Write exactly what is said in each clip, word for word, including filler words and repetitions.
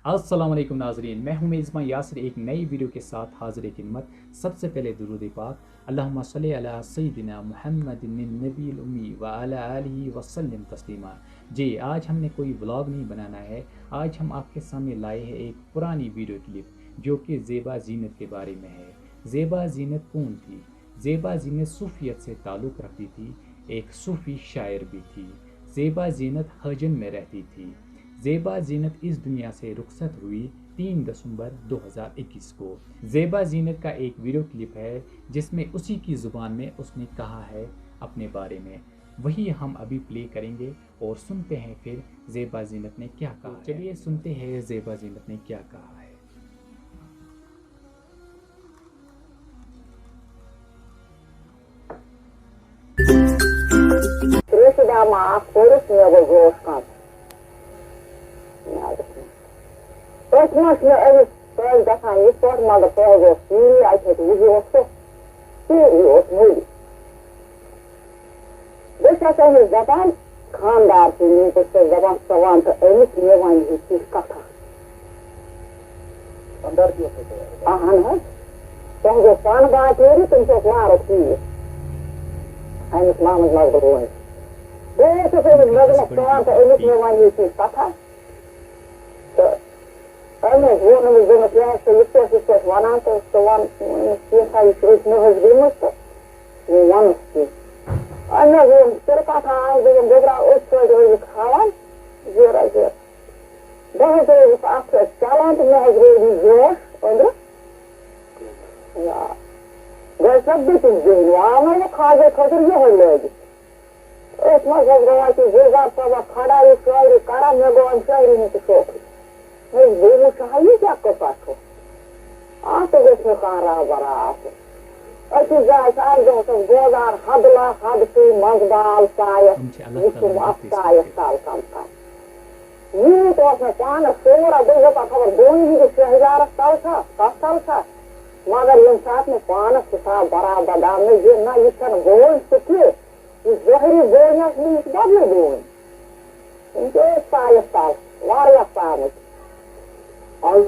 السلام علیکم ناظرین، میں ہوں میزبان یاسر ایک نئی ویڈیو کے ساتھ حاضر خدمت۔ سب سے پہلے درود پاک، اللہم صلی علی سیدنا محمد النبی الامی وعلی آلہ وسلم تسلیما۔ جی، آج ہم نے کوئی ولاگ نہیں بنانا ہے، آج ہم آپ کے سامنے لائے ہیں ایک پرانی ویڈیو کلپ جو کہ زیبا زینت کے بارے میں ہے۔ زیبا زینت کون تھی؟ زیبا زینت صوفیت سے تعلق رکھتی تھی، ایک صوفی شاعر بھی تھی۔ زیبا زینت ہرجن میں رہتی تھی۔ زیبا زینت اس دنیا سے رخصت ہوئی تین دسمبر دو ہزار اکیس کو۔ زیبا زینت کا ایک ویڈیو کلپ ہے جس میں اسی کی زبان میں اس نے کہا ہے اپنے بارے میں، وہی ہم ابھی پلے کریں گے اور سنتے ہیں پھر زیبا زینت نے کیا کہا ہے۔ چلیے سنتے ہیں زیبا زینت نے کیا کہا ہے۔ ترٛےٚ چھِ دَپان اَکھ کوٚرُس، مےٚ گوٚو گوش کَم۔ أتھۍ منٛز چھِ مےٚ أمِس سۭتۍ گژھان یِتھ پٲٹھۍ، مگر تۄہہِ گوٚو ژیٖری، اَتہِ ہیٚکہِ وُجہِ اوس سُہ ژیٖری اوس مُلہِ۔ بہٕ چھَس أمِس دَپان، خانٛدار سٕنٛدۍ، بہٕ چھَس دَپان، ژٕ وَن تہٕ أمِس، مےٚ وَنہِ یہِ تِژھ کَتھا۔ اَہَن حظ، تۄہہِ گوٚو پانہٕ باتھیری، تٔمِس اوس وارُک تیٖر۔ أمِس محمد مقبول وٲنۍ۔ بہٕ اوسُس أمِس، مےٚ دوٚپمَس، ژٕ وَن تہٕ أمِس، مےٚ وَنہِ یہِ تِژھ کَتھا۔ تہٕ أمۍ حظ ووٚن أمِس، دوٚپمَس، یہِ حظ چھِ یِتھ پٲٹھۍ، یِتھ پٲٹھۍ وَنان تہٕ ژٕ وَن أمِس کینٛژھا، یہِ چھِ أتھۍ نٔہَس گٔمٕژ تہٕ وۄنۍ وَنُس تہِ۔ أمۍ حظ ووٚن، ژٕ کَتھ آے؟ دوٚپُن، گوٚبرا، أتھۍ سۭتۍ روزِ کھاوان زیرہ زیرہ۔ بہٕ حظ روزُس اَتھ سۭتۍ چَلان تہٕ مےٚ حظ روٗد یہِ زیوٹھ أنٛدرٕ۔ یا۔ گۄڈٕ چھَس بہٕ تہِ ذہنی، آو وۄنۍ یہِ خاجے خٲطرٕ یِہوٚے لٲگِتھ۔ أتھۍ منٛز حظ گوٚو اَتہِ گُلزار صٲبَس کھڑا، یہِ شٲعری کَران، مےٚ گوٚو اَمہِ شٲعری ہُنٛد تہِ شوقٕے۔ مےٚ دوٚپ، بہٕ وٕچھٕ ہا، یہِ کیٛاہ قٕصہ چھُ؟ اَتھ تہِ گوٚژھ نہٕ کانٛہہ رہبرا آسُن۔ أکِس جایہِ چھِ اَکہِ دۄہ اوسُس بوزان، حدلا حد سُے منٛزبال سایَس، یِم چھِ اللہ وٕچھُم تعالیٰ اَتھ دِتۍ سایَس تَل کَم کَم۔ یوٗت اوس مےٚ پانَس شعوٗرا، بہٕ چھَس دَپان، خبر بونہِ ہِنٛدِس شہجارَس تَل چھا، کَتھ تَل چھا؟ مگر ییٚمہِ ساتہٕ مےٚ پانَس حِساب برابر آو، مےٚ یہِ نہ، یہِ چھَنہٕ بونۍ سُہ کینٛہہ، یہِ ظٲہری بونۍ ٲس نہٕ، یہِ چھِ بدلٕے بونۍ۔ یِم چھِ أتھۍ سایَس تَل واریاہ سامٕتۍ۔ آز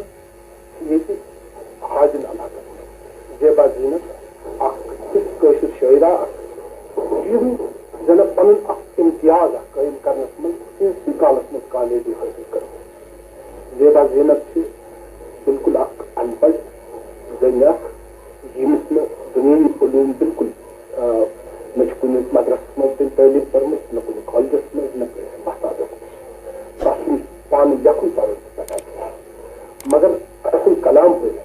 چھِ ییٚتہِ حاجن علاقس منٛز زیبا زینت اکھ تِژھ کٲشِر شٲعرہ اکھ، یِم زَن پنُن اکھ امتیاز اکھ قٲیِم کرنس منٛز کینٛژھٕے کالس منٛز کامیٲبی حٲصِل کٔرمٕژ۔ زیبا زینت چھِ بالکل اکھ ان پڑھ زٔنۍ اکھ، ییٚمِس نہٕ دُنیٲوی علوم بالکل، آ، نہ چھِ کُنہِ مدرسس منٛز تٔمۍ تعلیٖم پٔرمٕژ، نہ کُنہِ کالجس منٛز، نہ کٲنٛسہِ وۄستادس نِش۔ تَس چھُنہٕ پانہٕ لیکھُن پَرُن تہِ تَگان کینٛہہ۔ مگر تَسُنٛد کلام پٔرِتھ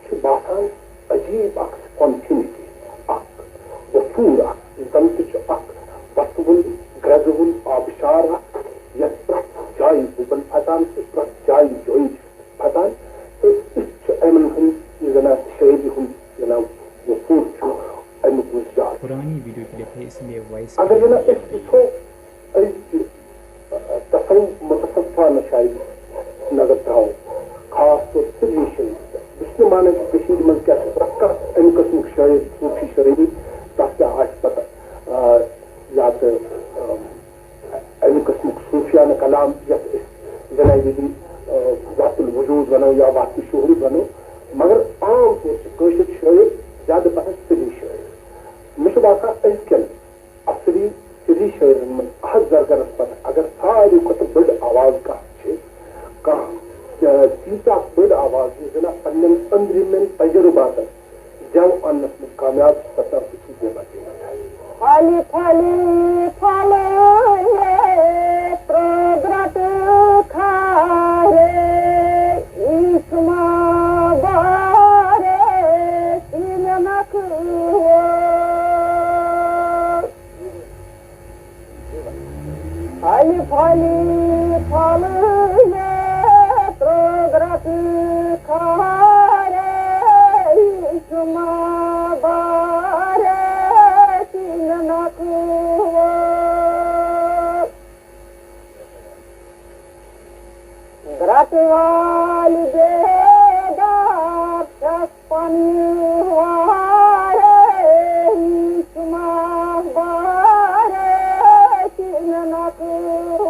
چھُ باسان عجیٖب اکھ spontaneity، اکھ وفوٗر اکھ، زَن تہِ چھُ اکھ وَسوُن، گرٛزوُن آبشار اکھ، یَتھ پرٛٮ۪تھ جایہِ بُبَن پھسان چھِ، پرٛٮ۪تھ جایہِ جویہِ چھِ پھسان۔ تہٕ یُتھ چھُ یِمَن ہُنٛد، یہِ زَن شٲعری ہُنٛد، یہِ زَن وفوٗر چھُ، اَمیُک وُزجار۔ پرانی ویڈیو کلپ ہے، اس لیے وائس اگر زَن أسۍ وٕچھو، أزچہِ تصوف متصوفانہ شاعری نظر تراوو، خاص طور سری شٲعری۔ بہٕ چھُس نہٕ مانان کہِ کٔشیٖرِ منٛز کیٛاہ چھُ پرٛٮ۪تھ کانٛہہ اَمہِ قٕسمُک شٲعر، صوٗفی شٲعری، تَتھ کیٛاہ آسہِ پَتہ، آ، یا تہٕ، آ، اَمہِ قٕسمُک صوٗفیانہٕ کلام، یَتھ أسۍ زَنہٕ ییٚتہِ، آ، وحدت الوجود وَنو یا وحدت شہود وَنو، مگر عام طور چھِ کٲشِر شٲعر زیادٕ پَہَن سری شٲعر۔ مےٚ چھُ باسان، أزکٮ۪ن عصری سری شٲعرن منٛز اَتھ زرگرس پتہٕ اگر ساروی کھۄتہٕ بٔڑ آواز کانٛہہ چھِ، کانٛہہ، آ، تیٖژاہ بٔڑ آواز یُس زن پننٮ۪ن أنٛدرِمٮ۪ن تجرباتن زٮ۪و اننس منٛز کامیاب چھِ سپدان، سُہ چھُ زیبا زینت۔ پھلہِ پھلہِ پھلٲے مےٚ پرٛوگرٛٹہٕ کھارے، یہِ چھُ ما بارے سیٖنہٕ نکھٕ وول۔ پھلہِ پھلہِ پھلٲے مےٚ پرٛوگرٛٹہٕ کھارے، یہِ چھُ ما بارے سیٖنہٕ نکھٕ وول۔ گرٛٹہٕ والہِ بیدار چھَس پننہِ وارے، یہِ چھُ ما بارے سیٖنہٕ نکھٕ وول۔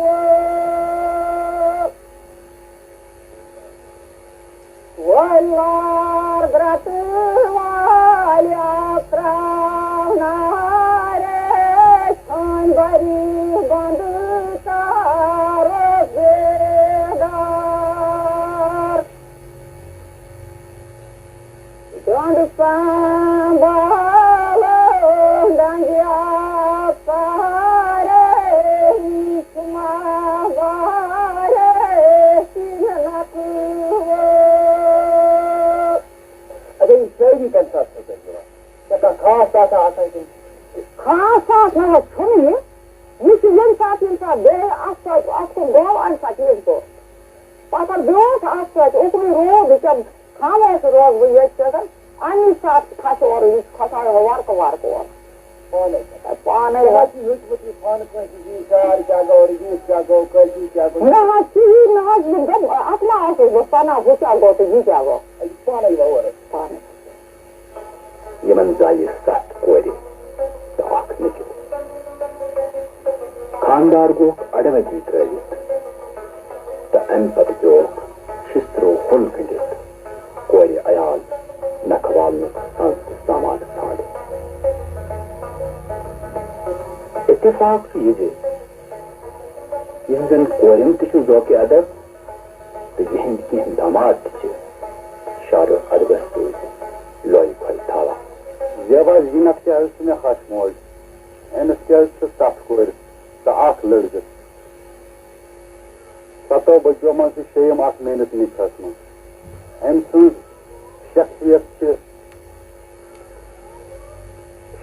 وۄلار گرٛٹہٕ والیا ترٛاونارے، ژھانٛڈۍ بری بنٛدٕ کارو بیدار۔ ڈۄنٛڈٕ سنٛبھالو ڈنٛگیا پارے، یہِ چھُ ما وارے سِنہٕ نقوو۔ اگر یہِ شٲعری کَمہِ ساتہٕ چھَو تۄہہِ دِوان؟ ژےٚ کانٛہہ خاص آسان آسان کِنہٕ؟ خاص خاص نہ حظ چھُنہٕ یہِ۔ یہِ چھُ ییٚمہِ ساتہٕ، ییٚمہِ ساتہٕ بیٚیہِ اَتھ سۭتۍ، اَتھ کُن گوٚو، اَمہِ ساتہٕ یہِ گوٚو۔ پَتہٕ بیوٗٹھ اَتھ سۭتۍ، اُکنُے روٗد، یہِ کیٛاہ خاموش روزٕ بہٕ ییٚتہِ سۭتۍ؟ اَمی ساتہٕ کھَسہِ اورٕ، یہِ چھُ کھَسان وارٕ وارٕ اورٕ۔ پانے۔ پانے۔ ژےٚ ما چھُے ہیوٚچھمُت یہِ فن کٲنٛسہِ نِش، یہِ شعر کیٛاہ گوٚو، یہِ کیٛاہ گوٚو، کٲفی کیٛاہ گوٚو؟ نہ حظ، کِہیٖنۍ نہ حظ، یہِ گوٚو، اَتھ ما آسہٕ بہٕ سَنان، ہُہ کیٛاہ گوٚو تہٕ یہِ کیٛاہ گوٚو؟ یہِ چھُ پانے یِوان اورٕ۔ پانے۔ یِمن زایہِ ستھ کورِ تہٕ اکھ نیٚچوٗ۔ خانٛدار گوٚوکھ اَڈٕ وَتی ترٛٲوِتھ تہٕ اَمہِ پتہٕ پیوٚوکھ شِسترو ہوٚل گٔنٛڈِتھ کورِ عیال نکھٕ والنُک سَز تہٕ سامان ژھانٛڈُن۔ اتفاق چھُ یہِ زِ یِہٕنٛزن کورٮ۪ن تہِ چھُ ذوقِ ادب تہٕ یِہٕنٛدۍ کینٛہہ داماد تہِ چھِ شعر و ادبس سۭتۍ لۄے پھۄلہِ تھاوان۔ زیبا زینت تہِ حظ چھِ مےٚ ہَش موج۔ أمِس تہِ حظ چھِ ستھ کورِ تہٕ اکھ لٔڑکہٕ۔ ستو بچو منٛز چھُ شیٚیِم اکھ میٲنِس نِچھس منٛز۔ أمۍ سٕنٛز شخصیت چھِ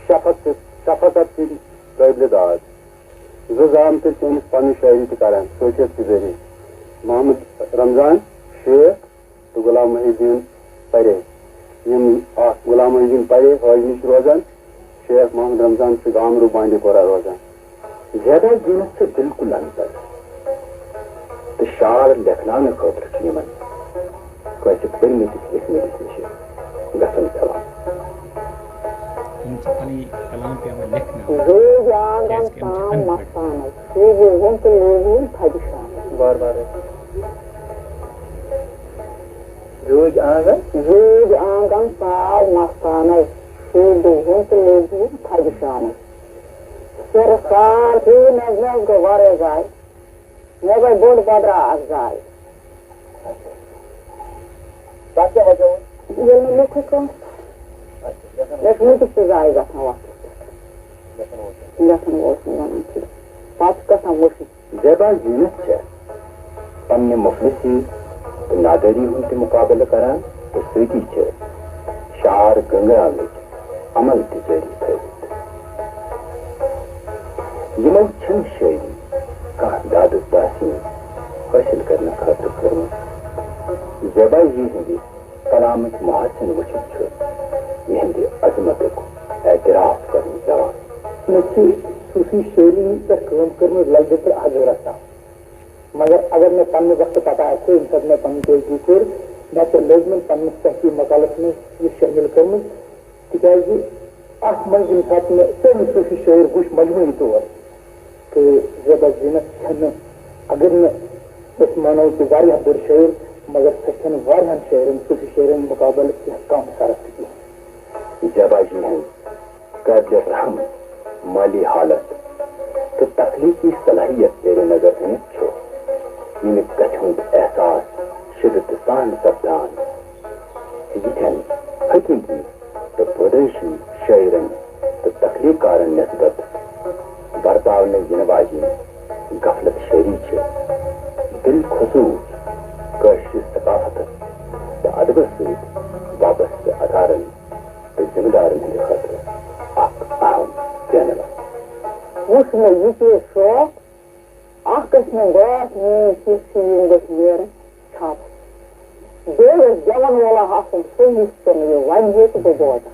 شفقت، شفقت سٕنٛدۍ قٲبلِ داد۔ زٕ زامتٕرۍ چھِ أمِس پنٕنۍ شٲعری تہِ کران کٲشرِ ذٔریعہٕ۔ محمد رمضان شیخ تہٕ غلام محی الدین پرے، یِم اکھ غلام محی الدین پرے حٲج نِش روزان، شیخ محمد رمضان چھُ گامروٗ بانڈی پورہ روزان۔ زیبا زینت چھِ بالکل اَنپَڑھ تہٕ شعر لیکھناونہٕ خٲطرٕ چھُ یِمن کٲنٛسہِ پٔرمٕتِس لیکھمٕتِس نِش گژھُن پٮ۪وان۔ یِم چھِ پنٕنۍ کلام پٮ۪وان لیکھناوٕنۍ۔ زوٗ جان کیٛازِ کہِ یِم چھِ تام اَنپَڑھ۔ مستانَس، شوٗبہِ ہُن تہٕ لوٗبہِ ہُن تھدِ شانَس۔ بار بار۔ زوٗ جان۔ زوٗ جان تام مستانَس، شوٗبہِ ہُن تہٕ لوٗبہِ ہُن تھدِ شانَس۔ سِرٕ سار ہیوٗ نظرس گوٚو واریاہ زاے۔ مےٚ گٔے بٔڑ بدرا اکھ زاے۔ تَتھ کیٛاہ وجہ اوس؟ ییٚلہِ نہٕ لیوٚکھُے کٲنٛسہِ۔ اچھا، لیکھن مےٚ چھُ وٕنکیٚس تہِ زاے گژھان وقتس پٮ۪ٹھ۔ لیکھن اوس۔ لیکھن اوس نہٕ وَنان کینٛہہ۔ پَتہٕ چھُ گژھان مٔشِتھ۔ زیبا زینت چھےٚ پننہِ مُفلِسی تہٕ نادٲری ہُنٛد تہِ مُقابلہٕ کران تہٕ سۭتی چھِ شعر گنٛگراونٕکۍ عمل تہِ جٲری تھٲوِتھ۔ یِمو چھِنہٕ شٲعری کانٛہہ دادٕ تحسین حٲصِل کرنہٕ خٲطرٕ کٔرمٕژ۔ زیبا جی ہٕنٛدِ کلامٕکۍ محاسن وٕچھِتھ چھُ یِہنٛدِ عظمتُک اعتراف کرُن پٮ۪وان۔ مےٚ چھِ صوٗفی شٲعری پٮ۪ٹھ کٲم کٔرمٕژ لل دٮ۪دٕ پٮ۪ٹھ احد ظہورس تام۔ مگر اگر مےٚ پننہِ وقتہٕ پتہ آسہِ ہے، ییٚمہِ ساتہٕ مےٚ پنٕنۍ پیشگی کٔر، مےٚ تہِ لٔج نہٕ پننِس تحقیق مقالس منٛز یہِ شٲمِل کٔرمٕژ، تِکیازِ اتھ منٛز ییٚمہِ ساتہٕ مےٚ سٲری صوٗفی شٲعر وٕچھ مجموعی طور، تہٕ زیبا زینت چھنہٕ، اگر نہٕ أسۍ مانو کہِ واریاہ بٔڑ شٲعر، مگر سۄ چھنہٕ واریاہن شٲعرن، صوٗفی شٲعرن مُقابلہٕ کینٛہہ کم سرس تہِ کینٛہہ۔ زیبا جی ہٕنٛز قٲبلِ رحم مٲلی حالت تہٕ تخلیقی صلٲحیت زیرِ نظر أنِتھ چھُ ییٚمہِ کتھِ ہُنٛد احساس شدت سان سپدان زِ یِتھٮ۪ن حقیقی تہٕ پٲدٲیشی شٲعرن تہٕ تخلیق کارن نسبت برتاونہٕ یِنہٕ واجنہِ غفلت شٲعری چھِ بالخصوص کٲشرِ ثقافتس تہٕ ادبس سۭتۍ وابستہٕ ادارن تہٕ ذمہٕ دارن ہٕنٛدِ خٲطرٕ اکھ اہم چینل۔ وُچھ مےٚ یہِ تہِ شوق، اکھ گژھِ مےٚ گاش میٛٲنۍ کینٛہہ فِلم گژھِ نیرٕنۍ چھاپس۔ بیٚیہِ گژھِ گٮ۪وَن وول آسُن سُہ، یُس تِم یہِ وَنہِ ہے تہٕ بہٕ بوزٕ۔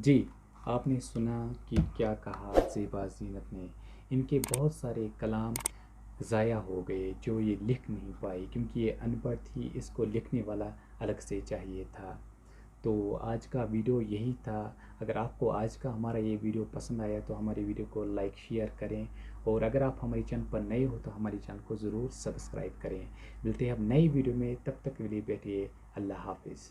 जी, आपने सुना कि क्या कहा ज़ेबा ज़ीनत ने। इनके बहुत सारे कलाम ज़ाया हो गए जो ये लिख नहीं पाई, क्योंकि ये अनपढ़ थी, इसको लिखने वाला अलग से चाहिए था। तो आज का वीडियो यही था। अगर आपको आज का हमारा ये वीडियो पसंद आया तो हमारे वीडियो को लाइक शेयर करें, और अगर आप हमारे चैनल पर नए हो तो हमारे चैनल को ज़रूर सब्सक्राइब करें। मिलते हैं अब नई वीडियो में, तब तक के लिए बैठिए, अल्लाह हाफिज़।